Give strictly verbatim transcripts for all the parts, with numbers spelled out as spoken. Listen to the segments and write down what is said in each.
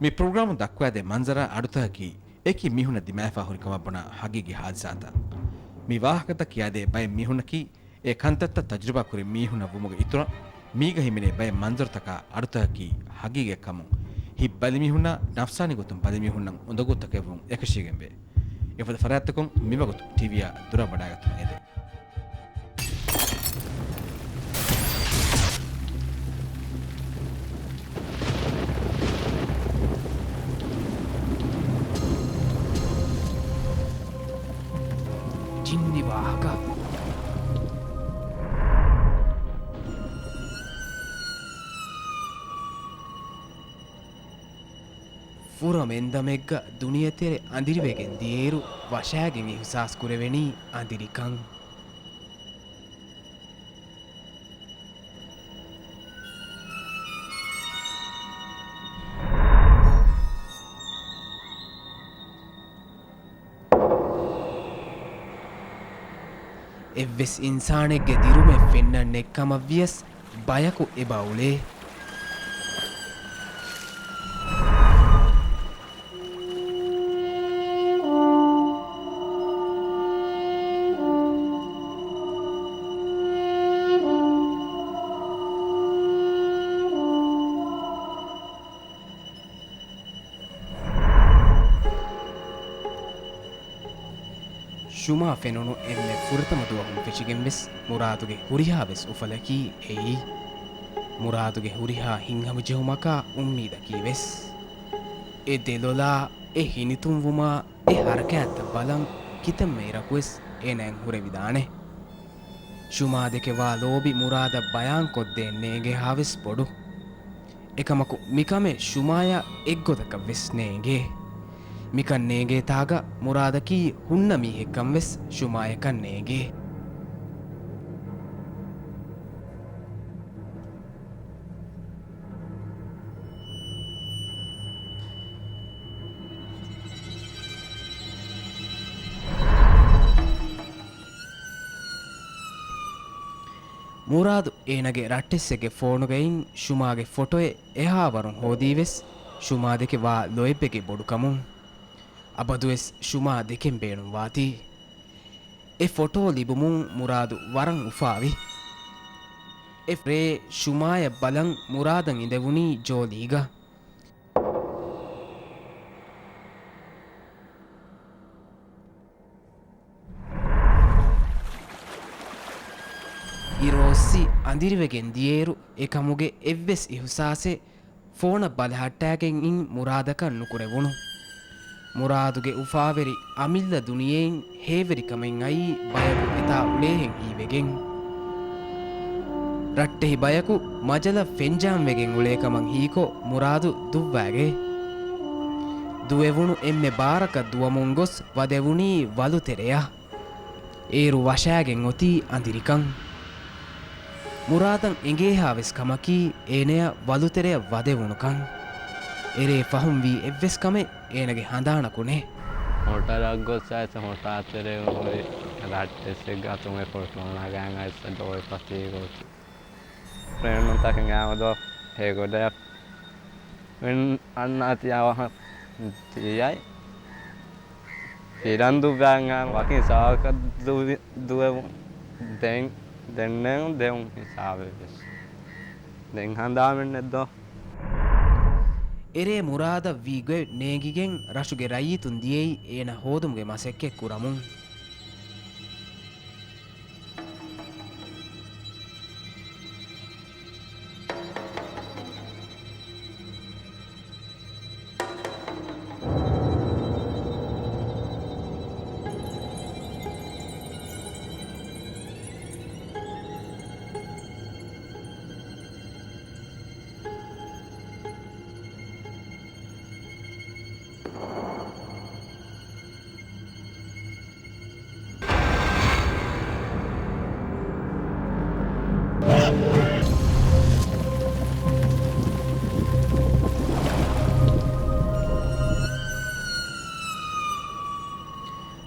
މި ޕްރޮގްރާމުން ދައްކާދޭ މަންޒަރާ އަޑުތަކަކީ އެކި މީހުންނަށް ދިމާވެފާ ހުރި ކަމަށް ބުނާ ހަގީގީ ހާދިސާތައް. މި ވާހަކަތައް ކިޔާދޭ ބައެއް މީހުންނަކީ އެ ކަންތައްތައް ތަޖުރިބާ ކުރި މީހުންނަށް ވުމުގެ އިތުރަށް، މީގަ ހިމެނޭ ބައެއް މަންޒަރުތަކާ އަޑުތަކަކީ ހަގީގަތް ކަމުން، ހިތް ބަލިމީހުންނާ ނަފްސާނީ ގޮތުން ބަލިމީހުންނަށް އުނދަގޫތަކެއްވުން އެކަށީގެންވޭ. އެފަދަ ފަރާތްތަކުން މިވަގުތު ޓީވީއާ ދުރަށް ވަޑައިގަތުމަށް އެދޭ. ޖިންނި ވާހަކަ. ފުރަމެންދަމެއްގަ ދުނިޔެތެރެ އަނދިރިވެގެން ދިޔައިރު، ވަށާގެން އިހުސާސް ކުރެވެނީ އަނދިރިކަން. އެއްވެސް އިންސާނެއްގެ ދިރުމެއް ފެންނަން ނެތްކަމަށްވިޔަސް، ބަޔަކު އެބަ އުޅޭ. ޝުމާ ފެނުނު އެންމެ ފުރަތަމަ ދުވަހުން ފެށިގެންވެސް، މުރާދުގެ ހުރިހާވެސް އުފަލަކީ އެއީ. މުރާދުގެ ހުރިހާ ހިތްހަމަޖެހުމަކާ އުއްމީދަކީވެސް. އެ ދެލޮލާ، އެ ހިނިތުންވުމާ، އެ ހަރަކާތްތައް ބަލަން ކިތަންމެ އިރަކުވެސް އޭނައަށް ހުރެވިދާނެ. ޝުމާދެކެ ވާ ލޯބި މުރާދަށް ބަޔާންކޮށްދޭން ނޭނގޭހާވެސް ބޮޑު. އެކަމަކު މިކަމެއް ޝުމާޔާ އެއްގޮތަކަށްވެސް ނޭނގޭ. މިކަން ނޭނގޭތާގަ މުރާދަކީ ހުންނަ މީހެއްކަންވެސް ޝުމާޔަކަށް ނޭނގޭ. މުރާދު އޭނަގެ ރައްޓެއްސެއްގެ ފޯނުގައިން ޝުމާގެ ފޮޓޯއެއް އެހާވަރުން ހޯދީވެސް، ޝުމާދެކެ ވާ ލޯތްބެގެ ބޮޑުކަމުން އަބަދުވެސް ޝުމާ ދެކެން ބޭނުންވާތީ. އެ ފޮޓޯ ލިބުމުން މުރާދު ވަރަށް އުފާވި. އެ ރޭ ޝުމާޔަށް ބަލަން މުރާދަށް އިނދެވުނީ ޖޯލީގަ. އިރުއޮއްސި އަނދިރިވެގެން ދިޔައިރު އެކަމުގެ އެއްވެސް އިހުސާސެއް ފޯނަށް ބަލަހައްޓާގެން އިން މުރާދަކަށް ނުކުރެވުނު. މުރާދުގެ އުފާވެރި އަމިއްލަ ދުނިޔެއިން ހޭވެރިކަމެއް އައީ ބަޔަކު އެތާ އުޅޭހެން ހީވެގެން. ރައްޓެހި ބަޔަކު މަޖަލަށް ފެންޖާންވެގެން އުޅޭކަމަށް ހީކޮށް މުރާދު ދުއްވާގެ. ދުވެވުނު އެންމެ ބާރަކަށް ދުވަމުން ގޮސް ވަދެވުނީ ވަލުތެރެއަށް. އޭރު ވަށާގެން އޮތީ އަނދިރިކަން. މުރާދަށް އެނގޭހާވެސް ކަމަކީ އޭނަޔަށް ވަލުތެރެއަށް ވަދެވުނުކަން. އެރޭ ފަހުންވީ އެއްވެސް ކަމެއް އޭނަގެ ހަނދާނަކު ނެތް. ހޮޓަލަށް ގޮސް އައިސް ހޮޓާތެރޭ ހުރި ރައްޓެއްސެއްގެ އަތުން އެ ފޮޓޯ ނަގާން އައިސް ދޯތް ފަތީ ގޮތު. ފްރެންޑުންތަކެއް އާމަދޯ ހޭގޮޑަޔަށް ވެން އަންނާތި އަވަހަށް ތިޔައި ފިލަން ދުއްވާ ވަކި ސާކަށް ދުވި-، ދުވެވުން. ދެން، ދެންނެވުން ދެވުން ހިސާބެއްވެސް. ދެން ހަނދާމެއްނެއްދޯ. އެރޭ މުރާދަށް ވީ ގޮތް ނޭނގިގެން ރަށުގެ ރައްޔިތުން ދިޔައީ އޭނަ ހޯދުމުގެ މަސައްކަތް ކުރަމުން.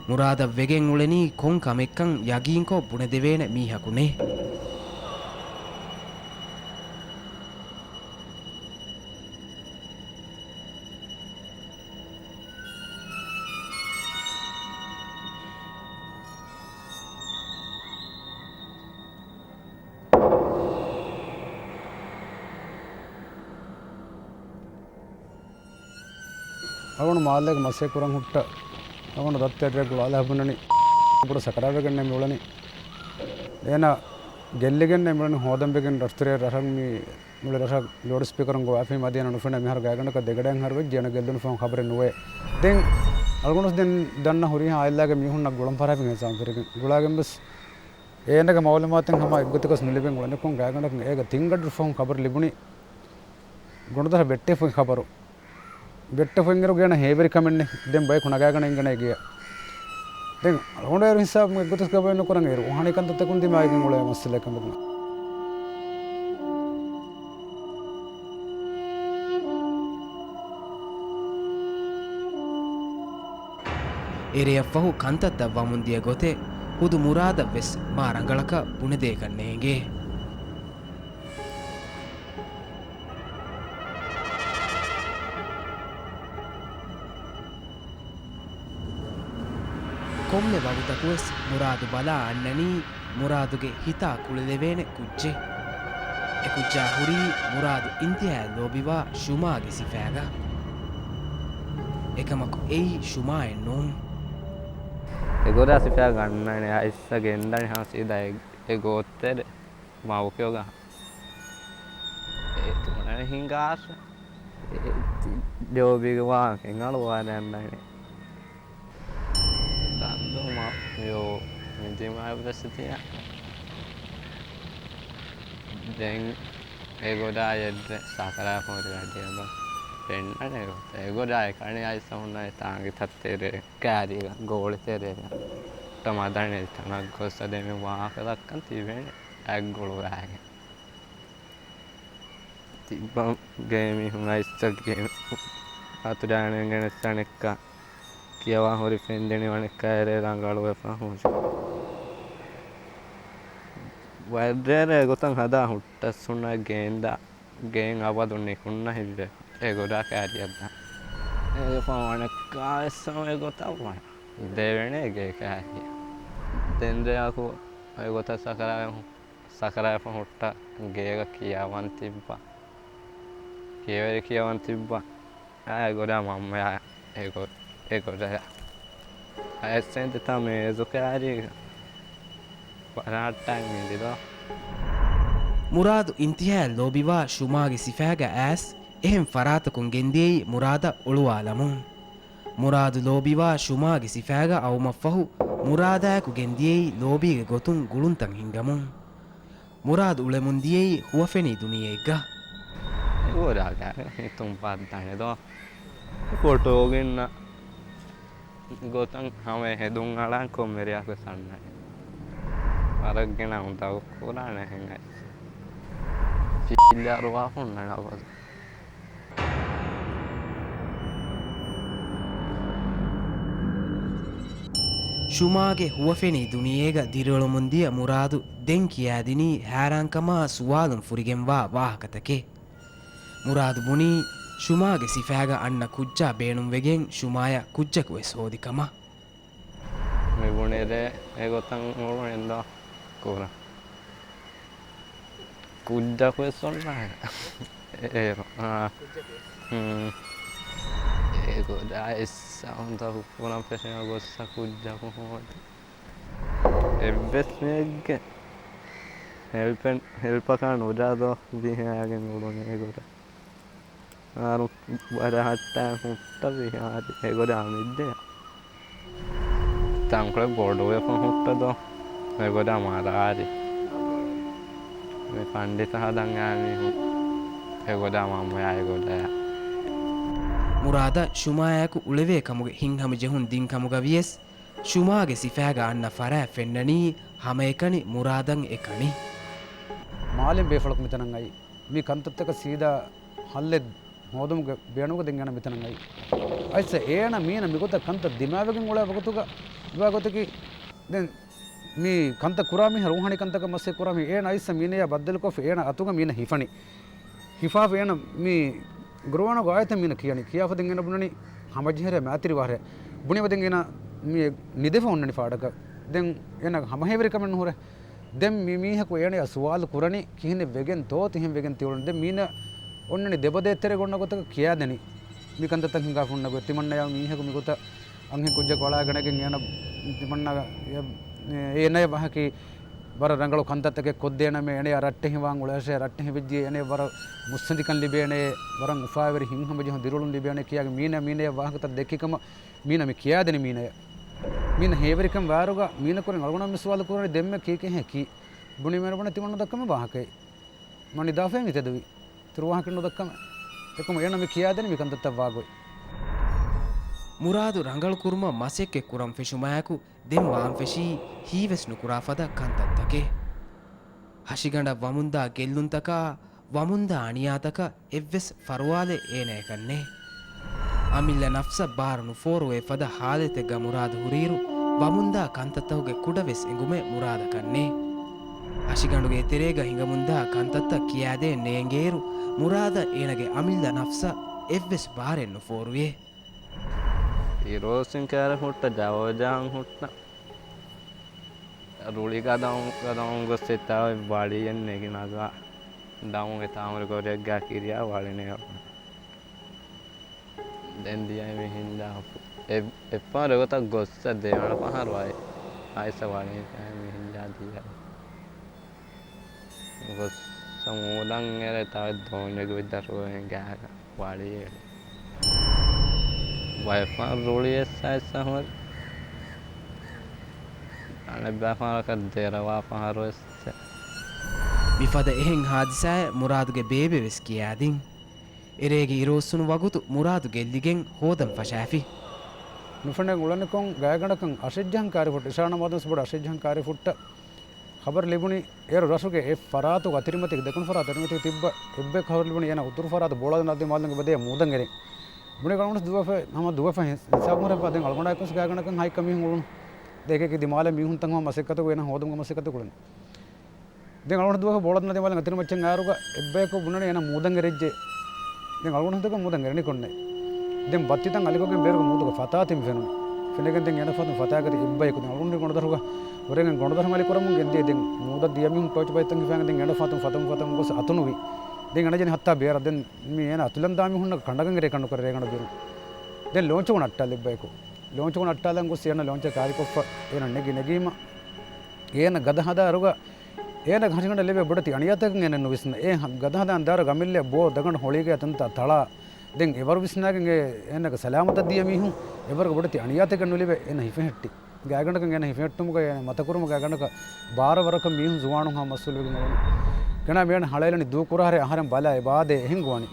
މުރާދަށް ވެގެން އުޅެނީ ކޮން ކަމެއްކަން ޔަގީންކޮށް ބުނެދެވޭނެ މީހަކު ނެތް. އަޅުގަނޑު މާލޭގެ މަސައްކަތް ކުރަން ހުއްޓަ އަޅުގަނޑު ދައްތަ އެއްރެއަށް ގުޅާލާ ބުނަނީ. ބުރަ ސަކަރާތްވެގެންނޭ މިއުޅެނީ. އޭނާ ގެއްލިގެންނޭ މިއުޅެނީ ހޯދަން ވެގެން ރަށްތެރޭ ރަށަށް މި މުޅި ރަށަށް ލައުޑް ސްޕީކަރުން ގޮވާފީމަ އަދި އޭނަ ނުފެނޭ މިހާރު ގާތްގަނޑަކަށް ދެގަޑައިން ހަރުވެއްޖެ އޭނަ ގެއްލުނު ފަހުން ޚަބަރެއް ނުވޭ. ދެން އަޅުގަނޑު ދެން ދަންނަ ހުރިހާ އާއިލާގެ މީހުންނަށް ގުޅަން ފަރާތް ހިނގައްސާން ފިރިގެން ގުޅާގެން ވެސް އޭނަގެ މައުލޫމާތެއް ހަމަ އެއްގޮތަކަސް ނުލިބެން އުޅެނިކޮށް ގާތްގަނޑަކަށް އޭގަ ތިން ގަޑު ފަހުން ޚަބަރު ލިބުނީ ގޮނޑުދަރަ ބެއްޓޭފޮތް ޚަބަރު. ބެއްޓޭފޮތް އިރު ގޭނަ ހޭވެރިކަމެއްނެ. ދެން ބަޔަކު ނަގާގަނެ އިނގަނެ ގެޔަށް. ދެން އަޅުގަނޑު އޭރު ހިސާބު އެއްގޮތަސް ގަބައި ނުކުރަން އޭރު ރޫހާނީ ކަންތައްތަކުން ދިމާވެގެން އުޅޭ މައްސަލައެއް ކަމަކު. އެރެއަށްފަހު ކަންތައްތައް ވަމުންދިޔަ ގޮތެއް ޚުދު މުރާދަށް ވެސް މާ ރަނގަޅަކަށް ބުނެދޭކަށް ނޭނގޭ. ކޮންމެ ވަގުތަކުވެސް މުރާދު ބަލާ އަންނަނީ މުރާދުގެ ހިތާ ކުޅެލެވޭނެ ކުއްޖެއް. އެ ކުއްޖާ ހުރީ މުރާދު އިންތިހާއަށް ލޯބިވާ ޝުމާގެ ސިފައިގަ. އެކަމަކު އެއީ ޝުމާއެއް ނޫން. އެގޮރާ ސިފައިގަ އަންނަނީ އައިސް ގެންދަނީ ހާސް ސީދާ އެ، އެ ގޯތްތެރެ މައުކިޔޮގަ. އެ ތިބުނަނީ ހިނގާށެ. އެ ތި ލޯބީގެ ވާހަކަ އަޅުވާލަން ދަނީ. ތަންދު މަ، ޔޯ، މި ދިމާވެސް ތިޔަ. ދެން އެގޮޑާ އެއްރެ ސަކަރާ ފޯރި ގަޑިއަދަ ފެންނަނެ ގޮތަ. އެގޮޑާ އެކަނި އައިސަ ހުންނަ ތާނގި ތައްތެރޭ. ކާރީގަ ގޯޅިތެރޭގަ މަދަނި ތަނަށް ގޮސް އަދެ މި ވާހަކަ ދައްކަން ތިބޭނެ އަތްގޮޅުވާގެން. ތިއްބަ ގޭ މީހުން އައިސްތައް ގޭ އަތުރާނެ ގެނެސް އަނެއްކާ ކިޔަވާ ހުރި ފެންދެނި ވަނެއްކާ އެރޭ ރަނގަޅުވެފަ ހުށި. ވައްރޭރޭ ގޮތަށް ހަދާ ހުއްޓަސް ހުންނަ ގޭންދާ ގޭން އަބަދު ނިކުންނަ ހިއްވެ އެ ގޮޑާ ކާރިއަށްދާ. އެ ފަހު ވަނައްކާ ވެސް ހަމަ އެ ގޮތަށް ވަން ދެވެނޭ ގޭ ކާރިއަށް. ދެން ރެއަކު އެ ގޮތަށް ސަކަރާ، ސަކަރާފަ ހުއްޓަ ގޭގަ ކިޔަވަން ތިއްބަ. ކިޔެވެރި ކިޔަވަން ތިއްބަ. އާ އެ ގޮޑާ މަންމަޔާ އެ ގޮ، އެ ގޮޑަޔާ. އައިސް އެނދެތާ މޭޒު ކާރީގަ ވަރަށް ހައްޓާ މިލިދޯ. މުރާދު އިންތިހާއަށް ލޯބިވާ ޝުމާގެ ސިފައިގަ އައިސް އެހެން ފަރާތަކުން ގެންދިޔައީ މުރާދަށް އުޅުވާލަމުން. މުރާދު ލޯބިވާ ޝުމާގެ ސިފައިގަ އައުމަށްފަހު މުރާދާއެކު ގެންދިޔައީ ލޯބީގެ ގޮތުން ގުޅުންތައް ހިންގަމުން. މުރާދު އުޅެމުން ދިޔައީ ހުވަފެނީ ދުނިޔެއެއްގަ. އެ ގޮޑާގަ ހިތުން ބައްދަނެ ދޯ. ފޮޓޯ ގެންނަ ގޮތަށް ހަމަ ހެދުން އަޅާން ކޮންމެ ރެއަކު ވެސް އަންނަނީ. ވަރަށް ގިނަ އުނދަގޫ ކުރާނެ ހެނގައި. ފިލާރުވާ ހުންނަން އަބަދު. ޝުމާގެ ހުވަފެނީ ދުނިޔޭގަ ދިރިއުޅެމުން ދިޔަ މުރާދު ދެން ކިޔާދިނީ ހައިރާންކަމާ ސުވާލުން ފުރިގެންވާ ވާހަކަތަކެއް. މުރާދު ބުނީ، ޝުމާގެ ސިފައިގަ އަންނަ ކުއްޖާ ބޭނުންވެގެން ޝުމާޔަށް ކުއްޖަކު ވެސް ހޯދި ކަމަށް. މި ބުނެދޭ އެގޮތަށް އުޅުނެންދޯ ކުރަން. ކުއްޖަކު ވެސް އޮންނާނެ. އޭރު. އާ. ހުން. އެގޮޑާ އެއްސަ އުނދަގޫ ކުރަން ފެށިގެން ގޮއްސަ ކުއްޖަކު ހޯދި. އެއްވެސް މީހެއްގެ ހެލްޕެން، ހެލްޕަކާ ނުޖާދޯ ވިހާގެން އުޅުނީ އެގޮޑަށް. އާރު ވަރަށް ހައްޓާ ހުއްޓަ ވިހާރި އެގޮޑާ މިއްދެ. ތަންކޮޅެއް ބޮޑުވެފަ ހުއްޓަދޯ އެގޮޑާ މަރާރި. މި ފަންޑިތަ ހަދަން އާ މީހުން އެގޮޑާ މަންމަޔާ އެގޮޑަޔާ. މުރާދަށް ޝުމާޔާއެކު އުޅެވޭ ކަމުގެ ހިތްހަމަޖެހުން ދިން ކަމުގަ ވިޔަސް، ޝުމާގެ ސިފައިގަ އަންނަ ފަރާތް ފެންނަނީ ހަމައެކަނި މުރާދަށް އެކަނި. މާލެން ބޭފުޅަކު މިތަނަށް އައީ. މި ކަންތައްތަކަށް ސީދާ ހައްލެއް ހޯދުމުގެ ބޭނުމުގަ ދެން އޭނަ މިތަނަށް އައީ. އައިސް އޭނަ މީނަ މިގޮތަށް ކަންތައް ދިމާވެގެން އުޅޭ ވަގުތުގަ ވާ ގޮތަކީ، ދެން މި ކަންތައް ކުރާ މީހާ ރޫހާނީ ކަންތަކަށް މަސައްކަތް ކުރާ މީހާ އޭނަ އައިސް މީނަޔާ ބައްދަލުކޮށްފަ އޭނަ އަތުގަ މީނަ ހިފަނީ. ހިފާފަ އޭނަ މި ގުރުއާނުގެ އާޔަތެއް މީނަ ކިޔަނީ. ކިޔާފަ ދެން އޭނަ ބުނަނީ ހަމަޖެހިރޭ މާތިރި ވާހަރޭ. ބުނިވަ ދެން އޭނަ މި ނިދެފަ އޮންނަނީ ފާޑަކަށް. ދެން އޭނަ ހަމަހޭވެރިކަމެއް ނުހުރޭ. ދެން މި މީހަކު އޭނަޔާ ސުވާލު ކުރަނީ ކިހިނެއް ވެގެންތޯ ތިހެން ވެގެން ތިއުޅެނީ. ދެން މީނަ އޮންނަނީ ދެބަދޭތެރޭގަ އޮންނަ ގޮތަކަށް ކިޔާދެނީ. މި ކަންތައްތައް ހިނގާފަ ހުންނަ ގޮތް ތިމަންނަޔާ މީހަކު މިގޮތަށް އަންހެން ކުއްޖަކު އަޅާގަނެގެން އޭނަ ތިމަންނަ އެ، އޭނަޔަށް ވަހަކީ ވަރަށް ރަނގަޅު ކަންތައްތަކެއް ކޮށްދޭނަމޭ، އޭނަޔާ ރައްޓެހިވާން އުޅޭށޭ، ރައްޓެހި ވެއްޖިއޭ، އޭނަޔަށް ވަރަށް މުއްސަނދިކަން ލިބޭނޭ، ވަރަށް އުފާވެރި ހިތްހަމަޖެހުން ދިރިއުޅުން ލިބޭނޭ ކިޔާގެން މީނަ، މީނަޔަށް ވާހަކަތައް ދެއްކިކަމަށް މީނަ މި ކިޔާދެނީ މީނަޔަށް. މީނަ ހޭވެރިކަން ވާއިރުގަ މީނަ ކުރިން އަޅުގަނޑަށް މި ސުވާލު ކުރަނީ ދެންމެ ކީކޭހޭ ކީ؟ ބުނީމޭ ބުނެ ތިމަން ނުދައްކަމެއް ވާހަކައެއް. މަނި ދާފައި މިތެދުވި. ތިރު ވާހަކަ ނުދައްކަމެއް. އެކަމު އޭނަ މި ކިޔާދެނީ މި ކަންތައްތައް ވާގޮތް. މުރާދު ރަނގަޅު ކުރުމަށް މަސައްކަތް ކުރަން ފެށުމާއެކު ދެން ވާން ފެށީ ހީވެސް ނުކުރާ ފަދަ ކަންތައްތަކެއް. ހަށިގަނޑަށް ވަމުންދާ ގެއްލުންތަކާ، ވަމުންދާ އަނިޔާތަކަށް އެއްވެސް ފަރުވާލެއް އޭނަޔަކަށް ނެތް. އަމިއްލަ ނަފްސަށް ބާރު ނުފޯރުވޭ ފަދަ ހާލަތެއްގަ މުރާދު ހުރިއިރު، ވަމުންދާ ކަންތައްތަކުގެ ކުޑަވެސް އެނގުމެއް މުރާދަކަށް ނެތް. ހަށިގަނޑުގެ ތެރޭގަ ހިނގަމުންދާ ކަންތައްތައް ކިޔާދޭން ނޭނގޭއިރު، މުރާދަށް އޭނަގެ އަމިއްލަ ނަފްސަށް އެއްވެސް ބާރެއް ނުފޯރުވިއޭ. އިރޯސިން ކާރެ ހުއްޓަ ޖަވައްޖާން ހުއްޓަ. ރުޅި ގަދައުން ގަދައުން ގޮސް އެތާ ވަޅިއެއް ނެގި ނަގާ. ދައުން އެތާމުރި ގޮރެއްގާ ކިރިޔާ ވަޅިނެއް. ދެން ދިޔައީ މިހިންޖާ އެ-، އެއްފަހަރު އެގޮތަށް ގޮއްސަ ދެވަނަ ފަހަރު އައި-، އައިސް ވަޅިން މިހިންޖާ ދިޔަ. ގޮއްސަ މޫދަށް އެރޭ ތަވެ ދޯންޏެއްގެ ވިއްދަށް ރުއެން ގާގަ ވަޅިއެޅި. ވައިފާން ރުޅި އެއްސަ އެއްސަ ހުރި. އަނެއްބައިފާނަކަށް ދެރަވާ ފަހަރު އެއްސެ. މިފަދަ އެހެން ހާދިސާއެއް މުރާދުގެ ބޭބެ ވެސް ކިޔާދިން. އެރޭގެ އިރުއޮއްސުނު ވަގުތު މުރާދު ގެއްލިގެން ހޯދަން ފަށާފި. ނުފެނެ އުޅެނިކޮން ގާތްގަނޑަކަށް އަށެއްޖަހަން ކާރި ފުއްޓަ، އިޝާނާ މާދަމަސް ބޮޑު އަށެއްޖަހަން ކާރި ފުއްޓަ. ޚަބަރު ލިބުނީ އޭރު ރަށުގެ އެއް ފަރާތުގަ އަތިރިމަތި، ދެކުނު ފަރާތު އަތިރިމަތި ތިއްބަ އެއްބަޔަކު ޚަބަރު ލިބުނީ އޭނަ އުތުރު ފަރާތު ބޯޅަ ދަނޑާ ދިމާލުން އެބަދޭ މޫދަށް އެރި. ބުނި އަޅުގަނޑު ދުވަފަ، ހަމަ ދުވަފަ ހިސާބު ހުރެފަ ދެން އަޅުގަނޑާ އެއްކޮސް ގާތްގަނޑަކަށް ހައިކަ މީހުން އުޅުނު. ދެ އެކި ދިމާލަށް މީހުން ތަން ހަމަ މަސައްކަތު އޭނަ ހޯދުމުގެ މަސައްކަތު ކުޅެން. ދެން އަޅުގަނޑު ދުވަފަ ބޯޅަ ދަނޑާ ދިމާލަށް އަތިރިމައްޗަށް އާރުގަ އެއްބަޔަކު ބުނަނީ އޭނަ މޫދަށް އެރިއްޖެ. ދެން އަޅުގަނޑު ހިތުގަ މޫދަށް އެރިނިކޮށްނެ. ދެން ބައްތިތަން އަލިކޮށްގެން ބޭރުގެ މޫދުގަ ފަތާ ތިން ފެނުނު. ފެނިގެން ދެން އޭނަ ފަތުން ފަތާގަތި އެއްބަޔަކު. ދެން އަޅުގަނޑު ގޮނޑުދޮށުގަ ހުރެގެން ގޮނޑުދޮށު އަލި ކުރަމުން ގެންދިޔަ. ދެން މޫދަށް ދިޔަ މީހުން ޓޯޗް ބައިތައް ހިފާގެން ދެން އޭނަ ފަތުން ފަތަމުން ފަތަމުން ގޮސް އަތުނުވި. ދެން އޭނަ ޖެހި ހައްތާ ބޭރަށް ދެން މި އޭނަ އަތުލަން ދާ މީހުންނަށް ކަނޑަގަން އެރޭ ކަނޑު ކުރޭ ރޭގަނޑު ބިރުން. ދެން ލޯންޗުގަ ނައްޓާލި އެއްބަޔަކު. ލޯންޗުގަ ނައްޓާލަން ގޮސް އޭނަ ލޯންޗަށް ކާރިކޮށްފަ އޭނަ ނެގި ނެގީމަ އޭނަ ގަދަ ހަދާ އަރުގަ އޭނަގެ ހަށިގަނޑަށް ލިބޭ ބޮޑެތި އަނިޔާތަކެއް އޭނަ ނުވިސްނާ. އޭ ހަ-، ގަދަ ހަދާން ދާރު ގަމިއްލެ ބޯ ދަގަނޑު ހޮޅީގެ ތަންތާ ތަޅާ. ދެން އެވަރު ވިސްނާގެން އޭ އޭނަގެ ސަލާމަތަށް ދިޔަ މީހުން އެވަރުގެ ބޮޑެތި އަނިޔާތަކެއް ނުލިބޭ އޭނަ ހިފެހެއްޓި. ގާތްގަނޑަކަށް އޭނަ ހިފެހެއްޓުމުގަ އޭނަ މަތަކުރުމުގަ ގާތްގަނޑަކަށް ބާރަ ވަރަކަށް މީހުން ޒުވާނުން ހަމަ މަސްއޫލުވެގެން އުޅުނު. ގަނޑާ މި އޭނަ ހަޅޭލަނީ ދޫކުރާހަރެ އަހަރެން ބަލާ އެބާދޭ އެހެން ގޮވަނީ.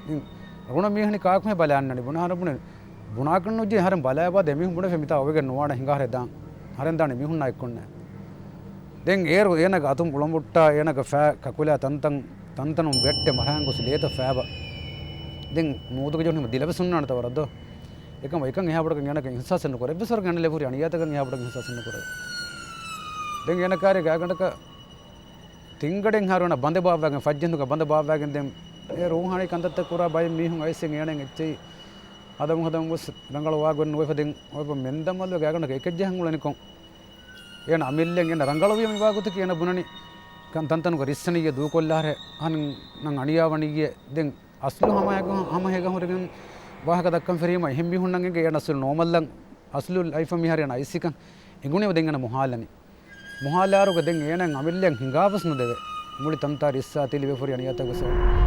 އިން، އަޅުގަނޑު މީހަނި ކާކުހެ ބަލާ އަންނަނީ ބުނާހަރަ ބުނެ. ބުނާކަށް ނުޖެހޭ އަހަރެން ބަލާ އެބާދޭ މީހުން ބުނެފެ މިތާ އޮވެގެން ނުވާނެ ހިނގާހަރެ ދާން. އަހަރެން ދާނީ މީހުންނާ އެއްކޮށްނޭ. ދެން އޭރު އޭނަގެ އަތުން އުޅަނބުއްޓާ އޭނަގެ ފައި ކަކުލާ ތަންތަން، ތަންތަނުން ވެއްޓެ މަރާން ގޮސް ލޭތައް ފައިބަ. ދެން މޫދުގަ ޖެހުނީމަ ދިލަވެސް ހުންނާނެތަ ވަރަށް ދޯ؟ އެކަމަ އެކަން އެހާ ބޮޑަކަށް އޭނަކަށް އިހްސާސެއް ނުކުރޭ. އެއްވެސް ވަރަކަށް އޭނަ ލެވުރި އަނިޔާތަކަށް އެހާ ބޮޑަކަށް އިހްސާސެއް ނުކުރޭ. ދެން އޭނަ ކާރި ގާތްގަނޑަކަށް ތިންގަޑެއް ހާރު އޭނަ ބަނދެ ބާއްވާގެން، ފައްޖެންދުގަ ބަނދެ ބާއްވާގެން ދެން އެ ރޫހާނީ ކަންތައްތައް ކުރާ ބައެއް މީހުން އައިސް އޭނައަށް އެއްޗެހި ހަދަމުން ހަދަމުން ގޮސް ރަނގަޅު ވާގޮތް ނުވެފަ ދެން އޮތް މެންދަމަލު ގާތްގަނޑަކަށް އެކެއްޖަހަން އުޅެނިކޮށް އޭނަ އަމިއްލައަށް އޭނަ ރަނގަޅުވިޔަ މި ވާގޮތަކީ އޭނަ ބުނަނީ ކަން ތަންތަނުގަ ރިއްސަނިއްޔާ ދޫކޮށްލާހަރެ އަހަންނަށް އަނިޔާވަނިއްޔޭ. ދެން އަސްލު ހަމަ ހެގަ-، ހަމަ ހެގަހުރެގެން ވާހަކަ ދައްކަން ފެށީމަ އެހެން މީހުންނަށް އެނގޭ އޭނަ އަސްލު ނޯމަލްއަށް އަސްލު ލައިފަށް މިހާރު އޭނަ އައިސްކަން އެނގުނީ ދެން އޭނަ މުހާލަނީ. މުހާލާރުގަ ދެން އޭނައަށް އަމިއްލައަށް ހިނގާވެސް ނުދެވޭ. މުޅި ތަންތާ ރިއްސާ ތިލިވެފަ ހުރި އަނިޔާތަކުގެ ސަބަބުން.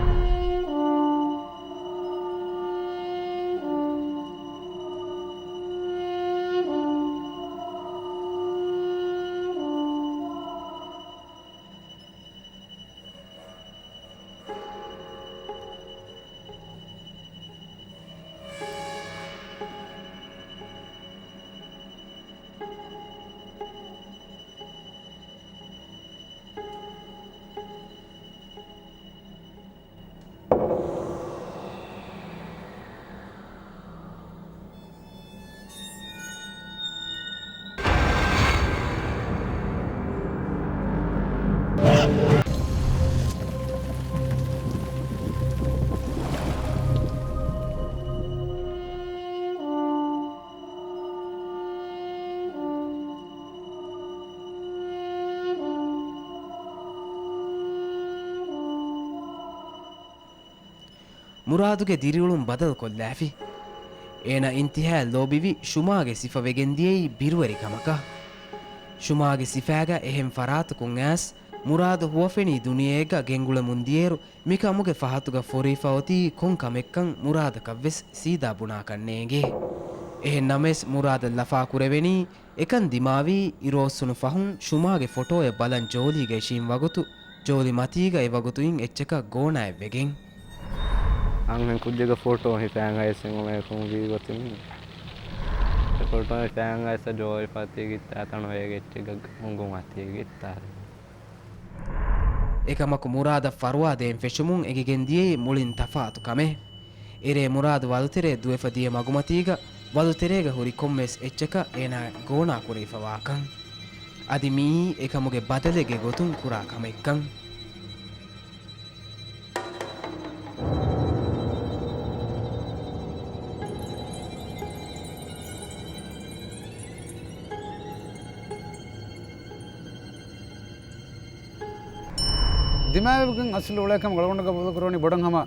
މުރާދުގެ ދިރިއުޅުން ބަދަލުކޮށްލާފި. އޭނަ އިންތިހާއަށް ލޯބިވި ޝުމާގެ ސިފަ ވެގެންދިޔައީ ބިރުވެރިކަމަކަށް. ޝުމާގެ ސިފައިގަ އެހެން ފަރާތަކުން އައިސް މުރާދު ހުވަފެނީ ދުނިޔެއެއްގަ ގެންގުޅެމުން ދިޔައިރު، މިކަމުގެ ފަހަތުގަ ފޯރިފަ އޮތީ ކޮން ކަމެއްކަން މުރާދަކަށްވެސް ސީދާ ބުނާކަށް ނޭނގޭ. އެހެން ނަމަވެސް، މުރާދަށް ލަފާ ކުރެވެނީ، އެކަން ދިމާވީ، އިރުއޮއްސުނު ފަހުން ޝުމާގެ ފޮޓޯއެއް ބަލަން ޖޯލީގަ އިށީން ވަގުތު، ޖޯލި މަތީގަ އެވަގުތު އިން އެއްޗަކަށް ގޯނާއެއް ވެގެން. އަންހެން ކުއްޖެއްގެ ފޮޓޯ ހިފައިގަ އައިސް އެނގުމެއް ކުރުން ވީ ގޮތުން، އެ ފޮޓޯ ހިފައިގަ އައިސް ޖޯލި ފަތީގަ އިއްތާ ތަނު އޭގެ އެއްޗެއްގަ އުނގުން އަތީގަ އިއްތާ. އެކަމަކު މުރާދަށް ފަރުވާ ދޭން ފެށުމުން އެނގިގެން ދިޔައީ މުޅިން ތަފާތު ކަމެއް. އެރޭ މުރާދު ވަލުތެރޭ ދުވެފަ ދިޔަ މަގުމަތީގަ ވަލުތެރޭގަ ހުރި ކޮންމެސް އެއްޗަކަށް އޭނާ ގޯނާ ކުރެވިފަވާކަން. އަދި މިއީ އެކަމުގެ ބަދަލެއްގެ ގޮތުން ކުރާ ކަމެއްކަން. ދިމާވެގެން އަސްލު އުޅޭކަމަށް އަޅުގަނޑުގެ ބަދަލުކުރަނީ ބޮޑަށް ހަމަ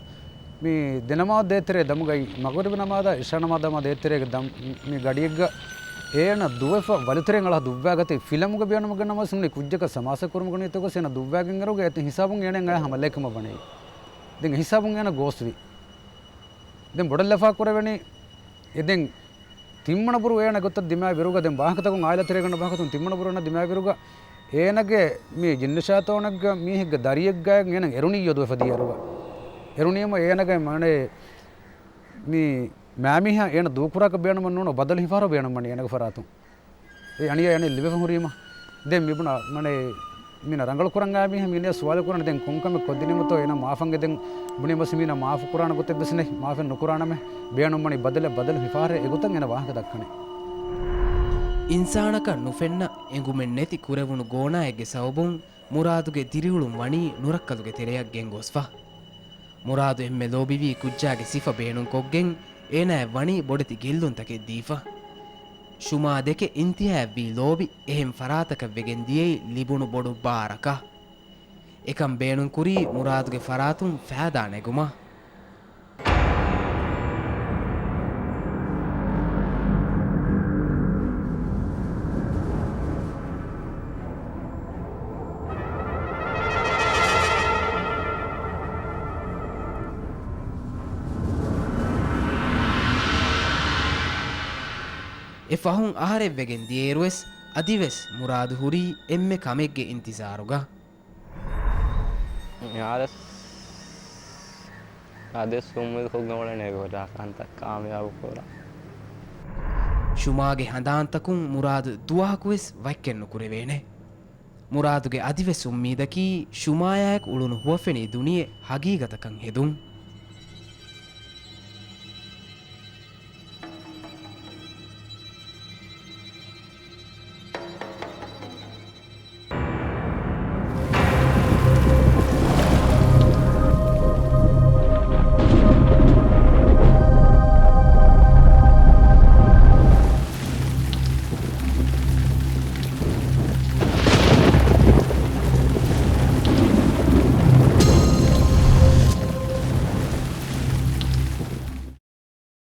މި ދެނަމާދު ދޭތެރޭ ދަމުގައި މަޣުރިބު ނަމާދާ އިޝާ ނަމާދާ ދޭތެރޭގެ ދަމް މި ގަޑިއެއްގަ އޭނަ ދުވެފަ ވަލުތެރެއިން އަޅާ ދުއްވާގަތީ ފިލަމުގެ ބޭނުމުގެ ނަމަވެސް ނޫނީ ކުއްޖަކަށް ސަމާސާ ކުރުމުގެ ނިޔަތުގަ އޭނަ ދުއްވާގެން އިރުގަ އެތި ހިސާބުން އޭނަ އައި ހަމަ ލެކުމަށް ވަނީ. ދެން ހިސާބުން އޭނަ ގޯސްވި. ދެން ބޮޑަށް ލަފާ ކުރެވެނީ އެ ދެން ތިންވަނަ ބުރު އޭނަ ގޮތަށް ދިމާވިރުގަ ދެން ވާހަކަތަކުން އާއިލާ ތެރޭގަނޑަށް ވާހަކަތަކުން ތިންވަނަ ބުރު އޭނަ ދިމާވިރުގަ އޭނަގެ މި ޖިންނި ޝައިޠާނެއްގެ މީހެއްގެ ދަރިއެއްގައި އޭނަ އެރުނިއްޔޯ ދުވެފަ ދިޔައިރުގަ. އެރުނީމަ އޭނަގެ މަނޭ މި މާމީހާ އޭނަ ދޫކުރާކަށް ބޭނުމެއް ނޫން ބަދަލު ހިފާރު ބޭނުންވަނީ އޭނަގެ ފަރާތުން. އެ އަނިޔާ އޭނަ ލިބިފަ ހުރީމަ. ދެން މިބުނާ މަނޭ މީނަ ރަނގަޅު ކުރަން އާ މީހާ މީނަ ސުވާލު ކުރަން ދެން ކޮންކަމެއް ކޮށްދިނީމަތޯ އޭނަ މާފަށް އެދެން ބުނީމަސް މީނަ މާފު ކުރާނެ ގޮތެއް ވެސް ނެތް. މާފެއް ނުކުރާނަމޭ. ބޭނުންވަނީ ބަދަލެއް ބަދަލު ހިފާހަރެ އެގޮތަށް އޭނަ ވާހަކަ ދައްކަނީ. އިންސާނަކަށް ނުފެންނަ އެނގުމެއް ނެތި ކުރެވުނު ގޯނާއެއްގެ ސަބަބުން މުރާދުގެ ދިރިއުޅުން ވަނީ ނުރައްކަލުގެ ތެރެއަށް ގެންގޮސްފަ. މުރާދު އެންމެ ލޯބިވީ ކުއްޖާގެ ސިފަ ބޭނުންކޮށްގެން އޭނާއަށް ވަނީ ބޮޑެތި ގެއްލުންތަކެއް ދީފަ. ޝުމާ ދެކެ އިންތިހާއަށްވީ ލޯބި އެހެން ފަރާތަކަށް ވެގެން ދިޔައީ ލިބުނު ބޮޑު ބާރަކަށް. އެކަން ބޭނުންކުރީ މުރާދުގެ ފަރާތުން ފައިދާ ނެގުމަށް. އެ ފަހުން އަހަރެއްވެގެން ދިޔައިރުވެސް އަދިވެސް މުރާދު ހުރީ އެންމެ ކަމެއްގެ އިންތިޒާރުގަ. އަދިވެސް، އަދިވެސް އުއްމީދު ކޮށްގެން އުޅެނީ އެގޮތަށް ކަންތައް ކާމިޔާބު ކުރަން. ޝުމާގެ ހަނދާންތަކުން މުރާދު ދުވަހަކުވެސް ވަތްކެއް ނުކުރެވޭނެ. މުރާދުގެ އަދިވެސް އުއްމީދަކީ ޝުމާޔާއެކު އުޅުނު ހުވަފެނީ ދުނިޔެ ހަގީގަތަކަށް ހެދުން.